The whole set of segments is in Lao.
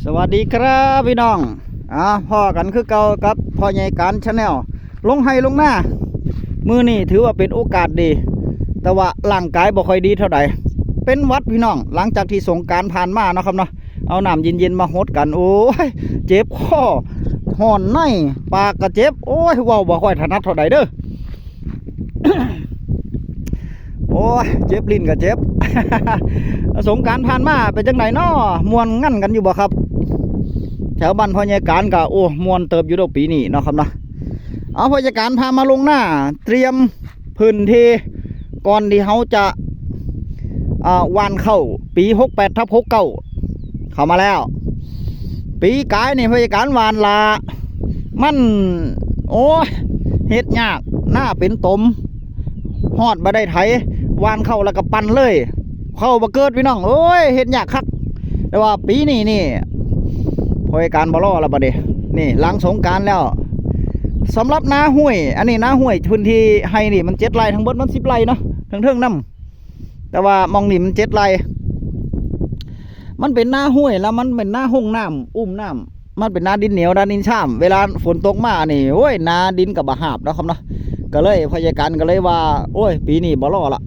ສະຫວັດດີຄັບພີ່ນ້ອງ ອ່າ ພໍ້ກັນຄືເກົ່າກັບພໍ່ໃຫຍ່ການ Channel ລົງໄຮ່ລົງນາ. ມື້ນີ້ຖືວ່າເປັນໂອກາດດີ ແຕ່ວ່າຮ່າງກາຍບໍ່ຄ່ອຍດີເທົ່າໃດ ເປັນຫວັດພີ່ນ້ອງ. ຫຼັງຈາກທີ່ສົງການຜ່ານມາເນາະຄັບເນາະ ເອົານ້ຳເຢັນໆມາຫົດກັນ ໂອ້ຍ ເຈັບຄໍ ຮ້ອນໃນ ປາກກະເຈັບ ໂອ້ຍ ເວົ້າບໍ່ຄ່ອຍຖະໜັດເທົ່າໃດເດີ້. ໂອ້ຍ ເຈັບ ລີ້ນກໍເຈັບ. ສົງການຜ່ານມາເປັນຈັ່ງໃດນໍ? ມ່ວນງັນກັນຢູ່ບໍ່ຄັບ? ແຖວບ້ານພໍ່ໃຫຍ່ການກໍ ໂອ້ ມ່ວນເຕີບຢູ່ດອກປີນີ້ເນາະຄັບເນາະ. ເອົາ ພໍ່ໃຫຍ່ການພາມາລົງນາ ຕຽມພື້ນທີ່ກ່ອນທີ່ເຮົາຈະ ອ່າ ຫວ່ານເຂົ້າປີ ຫົກແປດທັບຫົກເກົ້າ ເຂົ້າມາແລ້ວ. ປີກາຍນີ້ ພະຍາການຫວ່ານລະ ມັນ ໂອ້ຍ ເຮັດຍາກ ນາເປັນຕົມ ຮອດບໍ່ໄດ້ໄຖ ຫວ່ານເຂົ້າແລ້ວກໍປັ່ນເລີຍ ເຂົ້າບໍ່ເກີດພີ່ນ້ອງເອີຍ ເຮັດຍາກຄັກ. ແຕ່ວ່າປີນີ້ນີ້ ພະຍາການບໍ່ລໍແລ້ວບັດນີ້ ນີ້ຫຼັງສົງການແລ້ວ. ສຳລັບນາຫ້ວຍ ອັນນີ້ນາຫ້ວຍ ພື້ນທີ່ໄຮ່ນີ້ມັນເຈັດໄຮ່ ທັງເບິດມັນສິບໄຮ່ເນາະ ເທິງໆນຳ ແຕ່ວ່າໝ່ອງນີ້ມັນເຈັດໄຮ່ ມັນເປັນນາຫ້ວຍ ແລ້ວມັນເປັນນາໂຮງນ້ຳ ອຸ້ມນ້ຳ ມັນເປັນນາດິນໜຽວ ນາດິນຊາມ. ເວລາຝົນຕົກມານີ້ ໂອ້ຍ ນາດິນກໍບໍ່ຫາບເນາະຄັບເນາະ. ກໍເລີຍ ພະຍາການກໍເລີຍວ່າ ໂອ້ຍ ປີນີ້ບໍ່ລໍລະ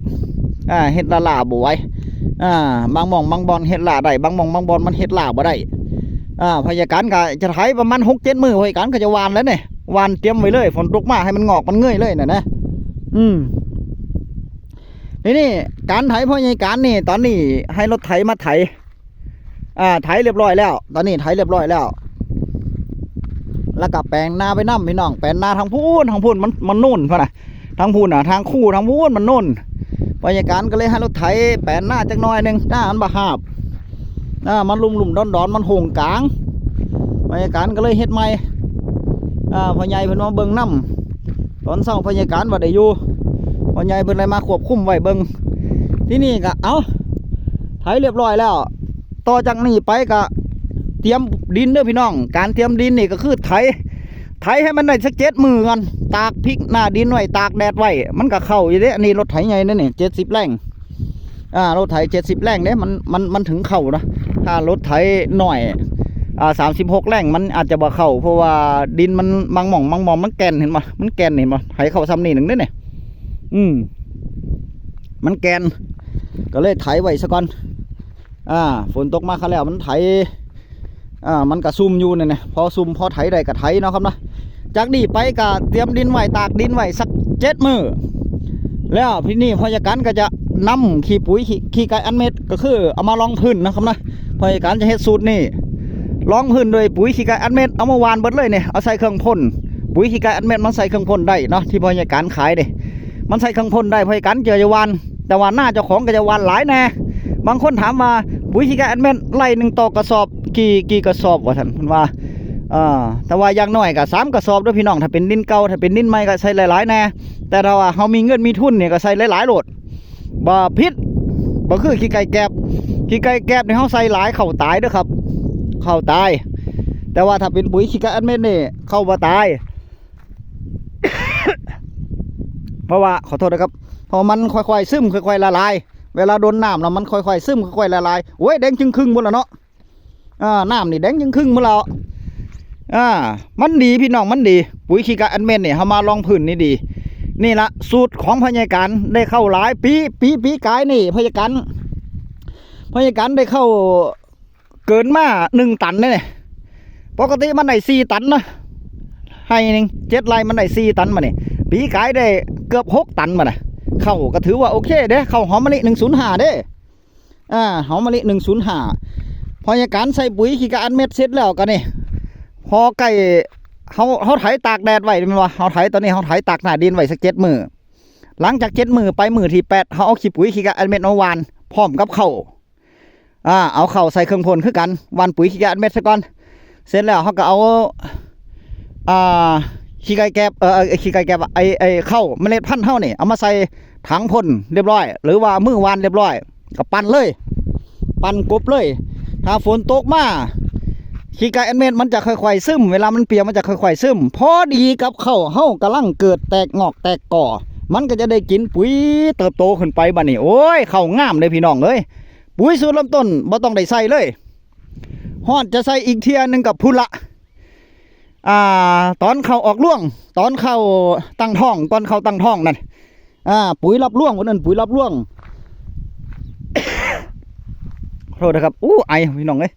ອ່າ ເຮັດລ້າໆບໍ່ໄຫວ ອ່າ ບາງໝ່ອງບາງບ່ອນເຮັດລ້າໄດ້ ບາງໝ່ອງບາງບ່ອນມັນເຮັດລ້າບໍ່ໄດ້. ອ່າ ພະຍາການກໍຈະໄຖປະມານຫົກເຈັດມື້ ພະຍາການກໍຈະຫວ່ານແລ້ວນີ້ ຫວ່ານຕຽມໄວ້ເລີຍ ຝົນຕົກມາໃຫ້ມັນງອກມັນເງີຍເລີຍນັ້ນນະ. ອືມ ນີ້ ນີ້ ການໄຖພໍ່ໃຫຍ່ການນີ້ ຕອນນີ້ໃຫ້ລົດໄຖມາໄຖ ອ່າ ໄຖລຽບຮ້ອຍແລ້ວ ຕອນນີ້ໄຖລຽບຮ້ອຍແລ້ວ ແລ້ວກໍແປງນາໄປນຳພີ່ນ້ອງ ແປງນາທາງພຸ້ນ ທາງພຸ້ນມັນ ມັນໂນນພຸ້ນນະ ທາງພຸ້ນນະ ທາງຄູທາງພຸ້ນມັນໂນນ. ພະຍາການກໍເລີຍໃຫ້ລົດໄຖແປງນາຈັກໜ້ອຍໜຶ່ງ ນາມັນບໍ່ຫາບ ອ່າ ມັນລຸ່ມໆດອນໆ ມັນໂຫງກາງ ພະຍາການກໍເລີຍເຮັດໃໝ່. ອ່າ ພໍ່ໃຫຍ່ເພິ່ນມາເບິ່ງນຳ ຕອນເຊົ້າພະຍາການບໍ່ໄດ້ຢູ່ ພໍ່ໃຫຍ່ເພິ່ນເລີຍມາຄວບຄຸມໄວ້ເບິ່ງ. ທີ່ນີ້ກໍ ເອົ້າ ໄຖລຽບຮ້ອຍແລ້ວ ຕໍ່ຈາກນີ້ໄປກໍຕຽມດິນເດີ້ພີ່ນ້ອງ. ການຕຽມດິນນີ້ກໍຄືໄຖ ໄຖໃຫ້ມັນໄດ້ສັກເຈັດມື້ກ່ອນ ຕາກພິກໜ້າດິນໄວ້ ຕາກແດດໄວ້ ມັນກໍເຂົ້າຢູ່ເດ້. ອັນນີ້ລົດໄຖໃຫຍ່ເດ້ນີ້ ເຈັດສິບແຮງ ອ່າ ລົດໄຖເຈັດສິບແຮງເດ້ ມັນ ມັນ ມັນເຖິງເຂົ້າເນາະ. ຖ້າລົດໄຖນ້ອຍ ອ່າ ສາມສິບຫົກແຮງ ມັນອາດຈະບໍ່ເຂົ້າ ເພາະວ່າດິນມັນ ບາງໝ່ອງບາງບ່ອນມັນແກ່ນ ເຫັນບໍ່ ມັນແກ່ນ ເຫັນບໍ່ ໄຖເຂົ້າຊ່ຳນີ້ໜຶ່ງເດ້ນີ້ ອືມ ມັນແກ່ນ ກໍເລີຍໄຖໄວ້ຊະກ່ອນ. ອ່າ ຝົນຕົກມາຄາວແລ້ວມັນໄຖ ອ່າ ມັນກະຊຸ່ມຢູ່ນັ້ນນະ ພໍຊຸ່ມພໍໄຖໄດ້ກະໄຖເນາະຄັບເນາະ. ຈາກນີ້ໄປກະຕຽມດິນໄວ້ ຕາກດິນໄວ້ສັກເຈັດມື້ ແລ້ວທີນີ້ພະຍາການກະຈະນຳຂີ້ປຸຍ ຂີ້ ຂີ້ໄກ່ອັດເມັດ ກະຄືເອົາມາລອງພື້ນເນາະຄັບເນາະ. ພະຍາການຈະເຮັດສູດນີ້ ລອງພື້ນດ້ວຍປຸຍຂີ້ໄກ່ອັດເມັດ ເອົາມາຫວ່ານເບິດເລີຍນີ້ ເອົາໃສ່ເຄື່ອງພົ່ນ ປຸຍຂີ້ໄກ່ອັດເມັດມັນໃສ່ເຄື່ອງພົ່ນໄດ້ເນາະ ທີ່ພະຍາການຂາຍເດ້ ມັນໃສ່ເຄື່ອງພົ່ນໄດ້ ພະຍາການຈະຫວ່ານ ແຕ່ວ່ານາເຈົ້າຂອງກໍຈະຫວ່ານຫຼາຍແດ່. ບາງຄົນຖາມວ່າ ປຸຍຂີ້ໄກ່ອັດເມັດໄລ່ໜຶ່ງຕໍ່ກະສອບ ກີ່ ກີ່ກະສອບວ່າຊັ້ນ ເພິ່ນວ່າ ເອີ ແຕ່ວ່າຢ່າງໜ້ອຍກໍສາມກະສອບເດີ້ພີ່ນ້ອງ ຖ້າເປັນດິນເກົ່າ. ຖ້າເປັນດິນໃໝ່ກໍໃສ່ຫຼາຍໆແດ່ ແຕ່ຖ້າວ່າເຮົາມີເງິນມີທຶນນີ້ກໍໃສ່ຫຼາຍໆໂລດ ບໍ່ຜິດ ບໍ່ຄືຂີ້ໄກ່ແກບ. ຂີ້ໄກ່ແກບນີ້ເຮົາໃສ່ຫຼາຍເຂົ້າຕາຍເດີ້ຄັບ ເຂົ້າຕາຍ. ແຕ່ວ່າຖ້າເປັນປຸຍຂີ້ໄກ່ອັດເມັດນີ້ເຂົ້າບໍ່ຕາຍ ເພາະວ່າ ຂໍໂທດເດີ້ຄັບ ເພາະມັນຄ່ອຍໆຊຶມ ຄ່ອຍໆລະລາຍ ເວລາດົນນ້ຳແລ້ວມັນຄ່ອຍໆຊຶມ ຄ່ອຍໆລະລາຍ. ໂອ້ຍ ແດງຈຶ່ງຄຶ່ງໝົດແລ້ວເນາະ ອ່າ ນ້ຳນີ້ແດງຈຶ່ງຄຶ່ງໝົດແລ້ວ. ອ່າ ມັນດີພີ່ນ້ອງ ມັນດີ ປຸຍຂີ້ກະອັດເມັດນີ້ ເຮົາມາລອງພື້ນນີ້ດີ. ນີ້ລະສູດຂອງພະຍາການ ໄດ້ເຂົ້າຫຼາຍປີ ປີ ປີກາຍນີ້ ພະຍາການ ພະຍາການໄດ້ເຂົ້າ ເກີນມາໜຶ່ງຕັນເດ້ນີ້ ປົກກະຕິມັນໄດ້ສີ່ຕັນນະ ໄຮ່ໜຶ່ງເຈັດໄຮ່ມັນໄດ້ສີ່ຕັນ ບາດນີ້ປີກາຍໄດ້ເກືອບຫົກຕັນ ບາດນະ. ເຂົ້າກໍຖືວ່າໂອເຄເດ້ ເຂົ້າຫອມມະລິໜຶ່ງສູນຫ້າເດ້ ອ່າ ຫອມມະລິໜຶ່ງສູນຫ້າ. ພະຍາການໃສ່ປຸຍຂີ້ກະອັດເມັດເສັດແລ້ວກໍນີ້ ພໍໃກ້ ເຮົາ ເຮົາໄຖຕາກແດດໄວ້ແມ່ນບໍ່ ເຮົາໄຖ ຕອນນີ້ເຮົາໄຖຕາກໜ້າດິນໄວ້ສັກເຈັດມື້ ຫຼັງຈາກເຈັດມື້ໄປມື້ທີແປດ ເຮົາເອົາຂີ້ປຸຍຂີ້ກະອັດເມັດມາຫວ່ານພ້ອມກັບເຂົ້າ ອ່າ ເອົາເຂົ້າໃສ່ເຄື່ອງພົ່ນຄືກັນ ຫວ່ານປຸຍຂີ້ກະອັດເມັດຊະກ່ອນ. ເສັດແລ້ວເຮົາກໍເອົາ ອ່າ ຂີ້ໄກ່ແກບ ເອີ ຂີ້ໄກ່ແກບ ໄອ້ ໄອ້ເຂົ້າເມລັດພັນເຮົານີ້ ເອົາມາໃສ່ຖັງພົ່ນລຽບຮ້ອຍ ຫຼືວ່າມືຫວ່ານລຽບຮ້ອຍ ກໍປັ່ນເລີຍ ປັ່ນກົບເລີຍ. ຖ້າຝົນຕົກມາ ຂີ້ໄກ່ອັດເມັດມັນຈະຄ່ອຍໆຊຶມ ເວລາມັນປຽກມັນຈະຄ່ອຍໆຊຶມ ພໍດີກັບເຂົ້າເຮົາກຳລັງເກີດແຕກງອກແຕກກໍ ມັນກໍຈະໄດ້ກິນປຸຍເຕີບໂຕຂຶ້ນໄປ. ບາດນີ້ ໂອ້ຍ ເຂົ້າງາມເດ້ພີ່ນ້ອງເອີຍ ປຸຍສູດເລີ່ມຕົ້ນບໍ່ຕ້ອງໄດ້ໃສ່ເລີຍ. ຮອດຈະໃສ່ອີກເທື່ອໜຶ່ງກໍພຸ້ນລະ ອ່າ ຕອນເຂົ້າອອກລວງ ຕອນເຂົ້າຕັ້ງທ້ອງ ຕອນເຂົ້າຕັ້ງທ້ອງນັ້ນ ອ່າ ປຸ໋ຍຮັບລວງ ເພິ່ນເອີ້ນປຸ໋ຍຮັບລວງ ໂທດເດີຄັບ ອູ້ ໄອພີ່ນ້ອງເອີຍ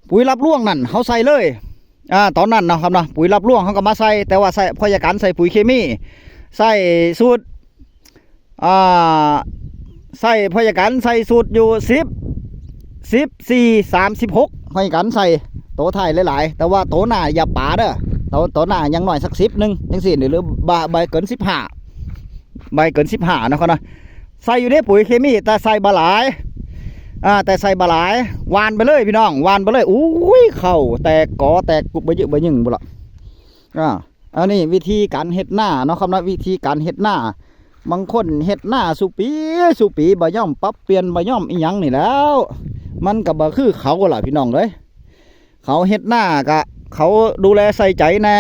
ປຸ໋ຍຮັບລວງນັ້ນເຮົາໃສ່ເລີຍ ອ່າ ຕອນນັ້ນເນາະຄັບເນາະ ປຸ໋ຍຮັບລວງເຮົາກໍມາໃສ່ ແຕ່ວ່າໃສ່ ພະຍາການໃສ່ປຸ໋ຍເຄມີ ໃສ່ສູດ ອ່າ ໃສ່ ພະຍາການໃສ່ສູດຢູ່ສິບ ສິບ ສີ່ ສາມ ສິບຫົກ ພະຍາການໃສ່ໂຕທ້າຍຫຼາຍໆ ແຕ່ວ່າໂຕໜ້າຢ່າປາເດີ ໂຕ ໂຕໜ້າຢ່າງໜ້ອຍສັກສິບໜຶ່ງຈັ່ງຊີ້ ຫຼື ບໍ່ ບໍ່ໃຫ້ເກີນສິບຫ້າ ບໍ່ໃຫ້ເກີນສິບຫ້າເນາະ ເຂົາເນາະ ໃສ່ຢູ່ເດ້ປຸ໋ຍເຄມີ ແຕ່ໃສ່ບໍ່ຫຼາຍ ອ່າ ແຕ່ໃສ່ບໍ່ຫຼາຍ ຫວ່ານໄປເລີຍພີ່ນ້ອງ ຫວ່ານໄປເລີຍ ໂອ້ຍ ເຂົ້າແຕກກໍແຕກບະຍຶບະຍຶງພຸ້ນລະ ອ່າ ອັນນີ້ວິທີການເຮັດນາເນາະຄັບເນາະ ວິທີການເຮັດນາ ບາງຄົນເຮັດນາສູ່ປີສູ່ປີ ບໍ່ຍອມປັບປ່ຽນ ບໍ່ຍອມອີ່ຫຍັງນີ້ແຫຼ້ວ ມັນກໍບໍ່ຄືເຂົາລະພີ່ນ້ອງເອີຍ ເຂົາເຮັດນາກະເຂົາດູແລໃສ່ໃຈແດ່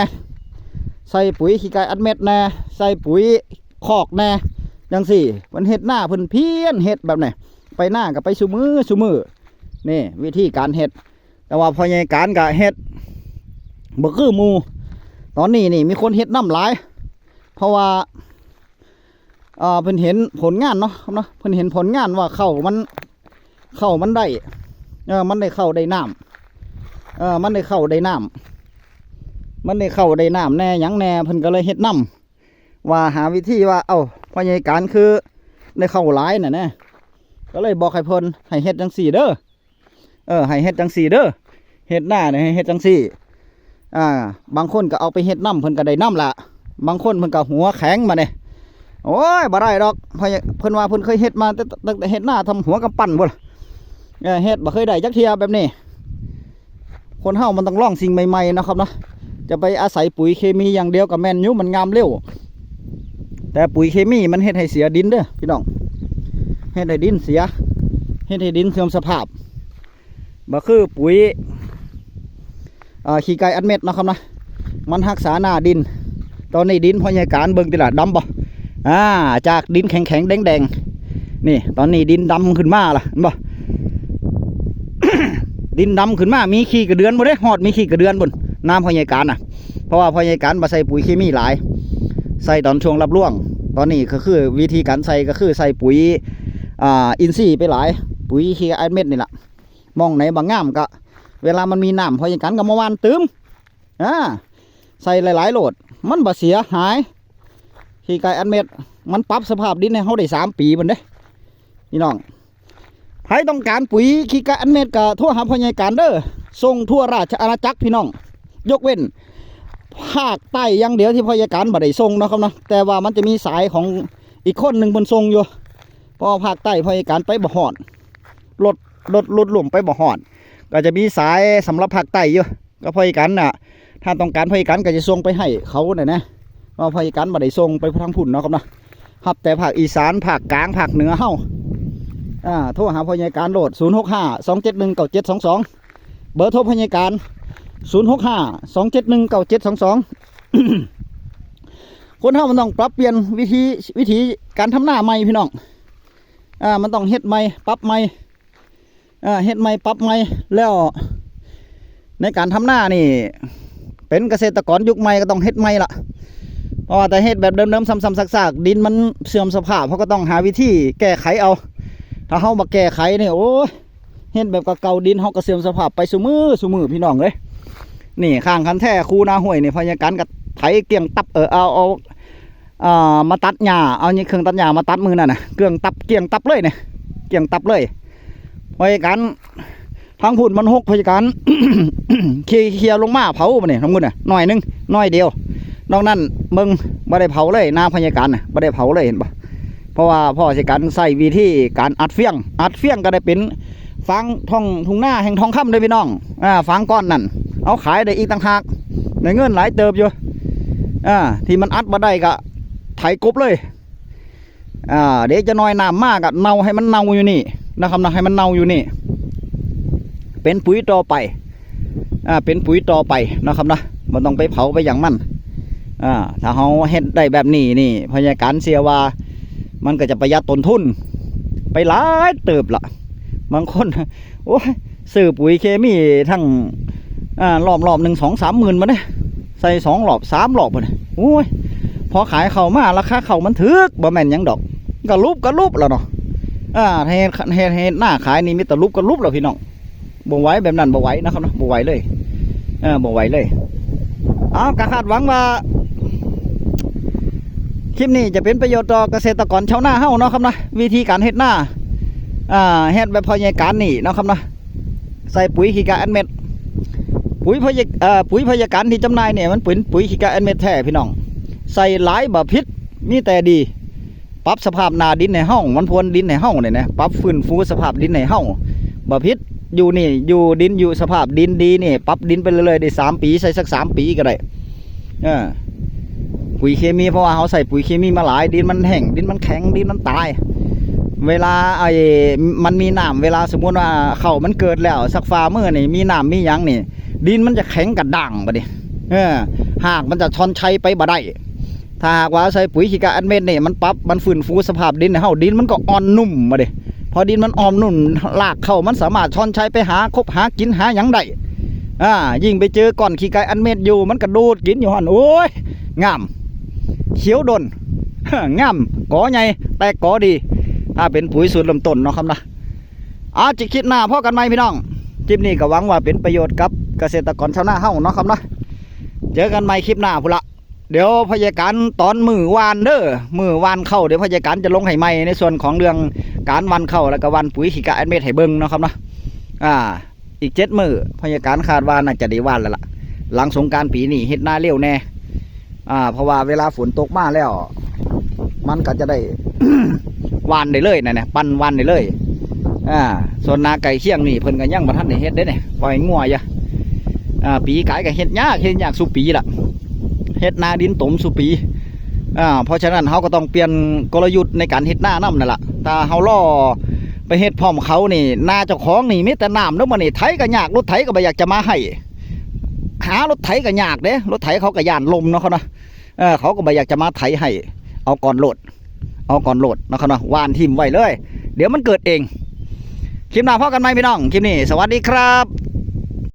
ໃສ່ປຸ໋ຍຂີ້ໄກ່ອັດເມັດແດ່ ໃສ່ປຸ໋ຍຄອກແດ່ ຈັ່ງຊີ້ ເພິ່ນເຮັດນາເພິ່ນພຽນເຮັດແບບນີ້ ໄປນາກໍໄປຊຸມື້ຊຸມື້ ນີ້ວິທີການເຮັດ ແຕ່ວ່າພໍ່ໃຫຍ່ການກະເຮັດບໍ່ຄືໝູ່ ຕອນນີ້ນີ້ມີຄົນເຮັດນຳຫຼາຍ ເພາະວ່າ ເອີ ເພິ່ນເຫັນຜົນງານເນາະ ເນາະ ເພິ່ນເຫັນຜົນງານວ່າເຂົ້າມັນ ເຂົ້າມັນໄດ້ ເອີ ມັນໄດ້ເຂົ້າໄດ້ນ້ຳ ເອີ ມັນໄດ້ເຂົ້າໄດ້ນ້ຳ ມັນໄດ້ເຂົ້າໄດ້ນ້ຳແດ່ຫຍັງແດ່ ເພິ່ນກໍເລີຍເຮັດນຳ ວ່າຫາວິທີວ່າ ເອົ້າ ພໍ່ໃຫຍ່ການຄືໄດ້ເຂົ້າຫຼາຍນະ ກໍເລີຍບອກໃຫ້ເພິ່ນ ໃຫ້ເຮັດຈັ່ງຊີ້ເດີ ເອີ ໃຫ້ເຮັດຈັ່ງຊີ້ເດີ ເຮັດນານີ້ໃຫ້ເຮັດຈັ່ງຊີ້ ອ່າ ບາງຄົນກໍເອົາໄປເຮັດນຳ ເພິ່ນກໍໄດ້ນຳລະ ບາງຄົນເພິ່ນກໍຫົວແຂງບາດນີ້ ໂອ້ຍ ບໍ່ໄດ້ດອກ ເພິ່ນ ເພິ່ນວ່າເພິ່ນເຄີຍເຮັດມາ ແຕ່ ຕັ້ງແຕ່ເຮັດນາທຳຫົວກຳປັ່ນພຸ້ນ ເອີ ເຮັດບໍ່ເຄີຍໄດ້ຈັກເທື່ອແບບນີ້ ຄົນເຮົາມັນຕ້ອງລອງສິ່ງໃໝ່ໆເນາະຄັບເນາະ ຈະໄປອາໄສປຸ໋ຍເຄມີຢ່າງດຽວກໍແມ່ນຢູ່ ມັນງາມເລັວ ແຕ່ປຸ໋ຍເຄມີມັນເຮັດໃຫ້ເສຍດິນເດີພີ່ນ້ອງ ເຮັດໃຫ້ດິນເສຍ ເຮັດໃຫ້ດິນເສື່ອມສະພາບ ບໍ່ຄືປຸ໋ຍ ອ່າ ຂີ້ໄກ່ອັດເມັດເນາະຄັບເນາະ ມັນຮັກສາໜ້າດິນ ຕອນນີ້ດິນພໍ່ໃຫຍ່ການເບິ່ງຕິລະ ດຳບໍ່ ອ່າ ຈາກດິນແຂງໆແດງໆ ນີ້ ຕອນນີ້ດິນດຳຂຶ້ນມາລະ ເຫັນບໍ່ ດິນດຳຂຶ້ນມາ ມີຂີ້ກະເດືອນພຸ້ນເດ້ ຮອດມີຂີ້ກະເດືອນພຸ້ນ ນາພໍ່ໃຫຍ່ການນະ ເພາະວ່າພໍ່ໃຫຍ່ການບໍ່ໃສ່ປຸ໋ຍເຄມີຫຼາຍ ໃສ່ຕອນຊ່ວງຮັບລວງ ຕອນນີ້ກໍຄືວິທີການໃສ່ກໍຄືໃສ່ປຸ໋ຍ ອ່າ ອິນຊີໄປຫຼາຍ ປຸ໋ຍຂີ້ໄກ່ອັດເມັດນີ້ລະ ໝ່ອງໃດບໍ່ງາມກໍ ເວລາມັນມີນ້ຳ ພໍ່ໃຫຍ່ການກໍມາຫວ່ານຕື່ມ ອ່າ ໃສ່ຫຼາຍໆໂລດ ມັນບໍ່ເສຍຫາຍ ຂີ້ໄກ່ອັດເມັດ ມັນປັບສະພາບດິນໃຫ້ເຮົາໄດ້ສາມປີພຸ້ນເດ້ ພີ່ນ້ອງ ໃຜຕ້ອງການປຸ໋ຍຂີ້ໄກ່ອັດເມັດກໍໂທຫາພໍ່ໃຫຍ່ການເດີ ສົ່ງທົ່ວລາຊະອານາຈັກພີ່ນ້ອງ ຍົກເວັ້ນພາກໃຕ້ຢ່າງດຽວທີ່ພໍ່ໃຫຍ່ການບໍ່ໄດ້ສົ່ງເນາະຄັບເນາະ ແຕ່ວ່າມັນຈະມີສາຍຂອງອີກຄົນໜຶ່ງເພິ່ນສົ່ງຢູ່ ເພາະວ່າພາກໃຕ້ພໍ່ໃຫຍ່ການໄປບໍ່ຮອດ ລົດ ລົດ ລົດຫຼວງໄປບໍ່ຮອດ ກໍຈະມີສາຍສຳລັບພາກໃຕ້ຢູ່ ກໍພວກກັນນະ ຖ້າຕ້ອງການພວກກັນກໍຈະສົ່ງໄປໃຫ້ເຂົານັ້ນນະ ເພາະພວກກັນບໍ່ໄດ້ສົ່ງໄປທາງພຸ້ນເນາະຄັບເນາະ ຮັບແຕ່ພາກອີສານ ພາກກາງ ພາກເໜືອເຮົາ ອ່າ ໂທຫາພວກໃຫຍ່ການໂລດ ສູນຫົກຫ້າ ສອງເຈັດໜຶ່ງ ເກົ້າເຈັດສອງສອງ ເບີໂທພວກໃຫຍ່ການ ສູນຫົກຫ້າ ສອງເຈັດໜຶ່ງ ເກົ້າເຈັດສອງສອງ ຄົນເຮົາມັນຕ້ອງປັບປ່ຽນວິທີ ວິທີການທຳນາໃໝ່ພີ່ນ້ອງ ອ່າ ມັນຕ້ອງເຮັດໃໝ່ ປັບໃໝ່ ເຮັດໃໝ່ປັບໃໝ່ ແລ້ວໃນການທຳນານີ້ ເປັນກະເສດຕະກອນຍຸກໃໝ່ກໍຕ້ອງເຮັດໃໝ່ລະ ເພາະວ່າຖ້າເຮັດແບບເດີມໆ ຊ້ຳໆຊາກໆ ດິນມັນເສື່ອມສະພາບ ເຮົາກໍຕ້ອງຫາວິທີແກ້ໄຂເອົາ ຖ້າເຮົາບໍ່ແກ້ໄຂນີ້ ໂອ້ຍ ເຮັດແບບເກົ່າໆ ດິນເຮົາກໍເສື່ອມສະພາບໄປຊຸມື້ ຊຸມື້ ພີ່ນ້ອງເອີຍ ນີ້ຂ້າງຄັນແທ້ ຄູນາຫ້ວຍນີ້ ພະຍາການກໍໄຖກ້ຽງຕັບ ເອີ ເອົາ ເອົາ ອ່າ ມາຕັດຫຍ້າ ເອົາເຄື່ອງຕັດຫຍ້າມາຕັດມື້ນັ້ນນະ ເກື້ອງຕັບ ກ້ຽງຕັບເລີຍນີ້ ກ້ຽງຕັບເລີຍ ພະຍາການ ທາງພຸ້ນມັນຫົກ ພະຍາການ ເຄ ເຄຍລົງມາເຜົາບາດນີ້ ທັງໝົດນະ ໜ້ອຍໜຶ່ງ ໜ້ອຍດຽວ ນອກນັ້ນເບິ່ງ ບໍ່ໄດ້ເຜົາເລີຍ ນາພະຍາການນະ ບໍ່ໄດ້ເຜົາເລີຍ ເຫັນບໍ່? ເພາະວ່າພໍ່ໃຫຍ່ການໃຊ້ວິທີການອັດຟຽງ ອັດຟຽງກໍໄດ້ເປັນຟາງທ້ອງ ທົ່ງນາແຫ່ງທອງຄຳເດ້ພີ່ນ້ອງ ອ່າ ຟາງກ້ອນນັ້ນ ເອົາຂາຍໄດ້ອີກຕ່າງຫາກ ໄດ້ເງິນຫຼາຍເຕີບຢູ່ ອ່າ ທີ່ມັນອັດບໍ່ໄດ້ກໍໄຖກົບເລີຍ ອ່າ ເດ ຈັກໜ້ອຍນ້ຳມາກໍເນົ່າ ໃຫ້ມັນເນົ່າຢູ່ນີ້ນະຄັບນະ ໃຫ້ມັນເນົ່າຢູ່ນີ້ ເປັນປຸ໋ຍຕໍ່ໄປ ອ່າ ເປັນປຸ໋ຍຕໍ່ໄປນະຄັບນະ ບໍ່ຕ້ອງໄປເຜົາໄປຫຍັງມັນ ອ່າ ຖ້າເຮົາເຮັດໄດ້ແບບນີ້ນີ້ ພະຍາການເຊື່ອວ່າມັນກໍຈະປະຢັດຕົ້ນທຶນໄປຫຼາຍເຕີບລະ ບາງຄົນ ໂອ້ຍ ຊື້ປຸຍເຄມີທັງ ອ່າ ລອບ ລອບໜຶ່ງສອງສາມໝື່ນພຸ້ນເດ້ ໃສ່ສອງລອບສາມລອບພຸ້ນ. ໂອ້ຍ ພໍຂາຍເຂົ້າມາ ລາຄາເຂົ້າມັນຖືກ ບໍ່ແມ່ນຫຍັງດອກ ກະຫຼຸບກະຫຼຸບແລ້ວເນາະ. ອ່າ ເຮັດ ເຮັດ ເຮັດນາຂາຍນີ້ມີແຕ່ຫຼຸບກະຫຼຸບແລ້ວພີ່ນ້ອງ. ບໍ່ໄຫວ ແບບນັ້ນບໍ່ໄຫວນະຄັບເນາະ ບໍ່ໄຫວເລີຍ ເອີ ບໍ່ໄຫວເລີຍ. ເອົາ ກະຄາດຫວັງວ່າຄລິບນີ້ຈະເປັນປະໂຫຍດຕໍ່ກະເສດຕະກອນຊາວນາເຮົາເນາະຄັບເນາະ ວິທີການເຮັດນາ ອ່າ ເຮັດແບບພໍ່ໃຫຍ່ການນີ້ເນາະຄັບເນາະ. ໃສ່ປຸຍຂີ້ກາແອັດເມັດ ປຸຍພໍ່ໃຫຍ່ ເອີ ປຸຍພໍ່ໃຫຍ່ການທີ່ຈຳໜ່າຍນີ້ ມັນເປັນປຸຍຂີ້ກາແອັດເມັດແທ້ພີ່ນ້ອງ. ໃສ່ຫຼາຍບໍ່ຜິດ ມີແຕ່ດີ. ປັບສະພາບໜ້າດິນໃຫ້ເຮົາ ມັນພວນດິນໃຫ້ເຮົານີ້ນະ ປັບຟື້ນຟູສະພາບດິນໃຫ້ເຮົາ ບໍ່ຜິດ. ຢູ່ນີ້ ຢູ່ດິນ ຢູ່ສະພາບດິນດີນີ້ ປັບດິນໄປເລື້ອຍໆ ໄດ້ສາມປີ ໃສ່ສັກສາມປີກໍໄດ້. ເອີ ປຸຍເຄມີ ເພາະວ່າເຮົາໃສ່ປຸຍເຄມີມາຫຼາຍ ດິນມັນແຫ້ງ ດິນມັນແຂງ ດິນມັນຕາຍ. ເວລາໄອ້ ມັນມີນ້ຳ ເວລາສົມມຸດວ່າເຂົ້າມັນເກີດແລ້ວ ສັກຝ່າມືນີ້ ມີນ້ຳມີຫຍັງນີ້ ດິນມັນຈະແຂງກະດ້າງບາດນີ້ ເອີ ຮາກມັນຈະຊ່ອນໄຊໄປບໍ່ໄດ້. ຖ້າຫາກວ່າໃສ່ປຸຍຂີ້ກາແອັດເມັດນີ້ ມັນປັບ ມັນຟື້ນຟູສະພາບດິນໃຫ້ເຮົາ ດິນມັນກໍອ່ອນນຸ້ມບາດນີ້. ພໍດິນມັນອ່ອນນຸ້ມ ລາກເຂົ້າມັນສາມາດຊ່ອນໄຊໄປຫາຄົບຫາກິນຫາຫຍັງໄດ້. ອ່າ ຍິ່ງໄປເຈີກ້ອນຂີ້ກາແອັດເມັດຢູ່ ມັນກະດູດກິນຢູ່ຫັ້ນ. ໂອ້ຍ ງາມ ຂຽວດົນ ງາມ ກໍໃຫຍ່ ແຕກກໍດີ. ຖ້າເປັນປຸຍສູດເລີ່ມຕົ້ນເນາະຄັບນະ. ອາ ຈະຄລິບໜ້າພໍ້ກັນໃໝ່ພີ່ນ້ອງ. ຄລິບນີ້ກໍຫວັງວ່າເປັນປະໂຫຍດກັບກະເສດຕະກອນຊາວນາເຮົາເນາະຄັບນະ. ເຈີກັນໃໝ່ຄລິບໜ້າພຸ້ນລະ. ດຽວພະຍາການຕອນມື້ຫວ່ານເດີ ມື້ຫວ່ານເຂົ້າ ດຽວພະຍາການຈະລົງໃຫ້ໃໝ່ ໃນສ່ວນຂອງເລື່ອງການຫວ່ານເຂົ້າ ແລ້ວກໍຫວ່ານປຸຍຂີ້ກາແອັດເມັດໃຫ້ເບິ່ງເນາະຄັບເນາະ. ອ່າ ອີກເຈັດມື້ ພະຍາການຄາດວ່າໜ້າຈະໄດ້ຫວ່ານແລ້ວລະ. ຫຼັງສົງການປີນີ້ເຮັດນາເລັວແດ່ ອ່າ ເພາະວ່າເວລາຝົນຕົກມາແລ້ວ ມັນກໍຈະໄດ້ ຫວ່ານໄດ້ເລີຍນະ ນະ ປັ່ນຫວ່ານໄດ້ເລີຍ. ອ່າ ສ່ວນນາໃກ້ຄຽງນີ້ ເພິ່ນກໍຍັງບໍ່ທັນໄດ້ເຮັດເດ້ນີ້ ປ່ອຍງົວຢູ່. ອ່າ ປີກາຍກໍເຮັດຍາກ ເຮັດຍາກສູ່ປີລະ ເຮັດນາດິນຕົມສູ່ປີ. ອ່າ ເພາະສະນັ້ນເຮົາກໍຕ້ອງປ່ຽນກົນລະຍຸດໃນການເຮັດນານຳນັ້ນລະ. ຖ້າເຮົາລໍໄປເຮັດພ້ອມເຂົານີ້ ນາເຈົ້າຂອງນີ້ມີແຕ່ນ້ຳເດີ ມື້ນີ້ໄຖກໍຍາກ ລົດໄຖກໍບໍ່ຢາກຈະມາໄຮ່ ຫາລົດໄຖກໍຍາກເດ້ ລົດໄຖເຂົາກໍຢ້ານລົ້ມເນາະ ເຂົານະ. ເອີ ເຂົາກໍບໍ່ຢາກຈະມາໄຖໃຫ້ ເອົາກ່ອນໂລດ ເອົາກ່ອນໂລດເນາະຄັບເນາະ ຫວ່ານຖິ້ມໄວ້ເລີຍ ດຽວມັນເກີດເອງ. ຄລິບໜ້າພໍ້ກັນໃໝ່ພີ່ນ້ອງ ຄລິບນີ້ສະຫວັດດີຄັບ.